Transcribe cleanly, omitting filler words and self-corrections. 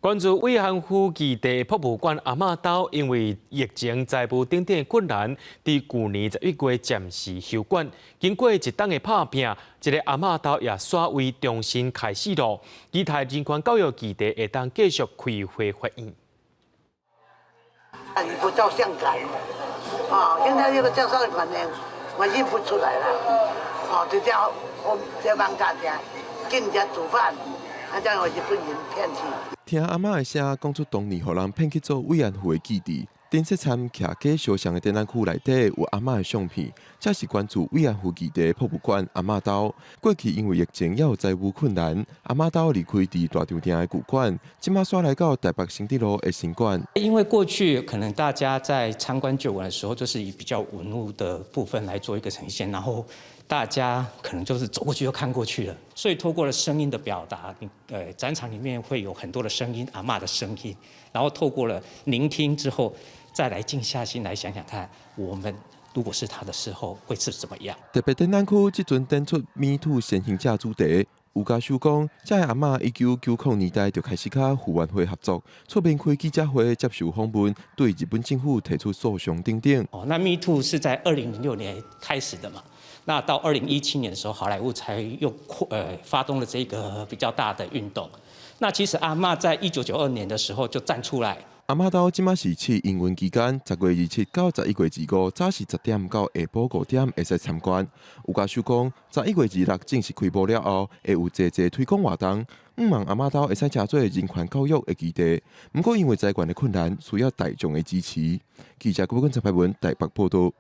關注慰安婦基地博物館阿嬤兜，因為疫情、財務等等困難，佇舊年11月暫時休館。經過一冬的拍拚，這个阿嬤兜也煞位重新開始囉。期待人權教育基地會當繼續開花發芽。你不照相館，啊，現在這個照相館呢，我認不出來了。哦，就這樣，我這幫大家進家煮飯，啊，這樣我日本人騙去。聽阿嬤的聲，講出當年予人騙去做慰安婦的記憶。展示餐徛假相像的展覽區內底有阿嬤的相片，這是關注慰安婦基地博物館阿嬤兜。過去因為疫情也有財務困難，阿嬤兜離開佇大長埕的舊館，這馬煞來到台北承德路的新館。因為過去可能大家在參觀舊館的時候，就是以比較文物的部分來做一個呈現，然後大家可能就是走過去就看過去了。所以透過了聲音的表達，展場裡面會有很多的聲音，阿嬤的聲音，然後透過了聆聽之後，再來靜下心來想想看，我們如果是他的時候會是怎麼樣？特別展覽區這陣展出 Me Too 先行者主題，有家屬講，這个阿嬤1990年代就開始佮婦援會合作，出面開記者會接受訪問，對日本政府提出訴訟等等。哦，那 Me Too 是在2006年開始的嘛？那到2017年的時候，好萊塢才又發動了這個比較大的運動。那其實阿嬤在1992年的時候就站出來。阿嬤兜這馬是試營運期間，10月27到11月25，早時10點到下晡5點會使參觀。有家屬講，11月26正式開幕了後，會有濟濟推廣活動，向望阿嬤兜會使成做人權教育的基地。毋過因為財源的困難，需要大眾的支持。記者郭文陳排文台北報道。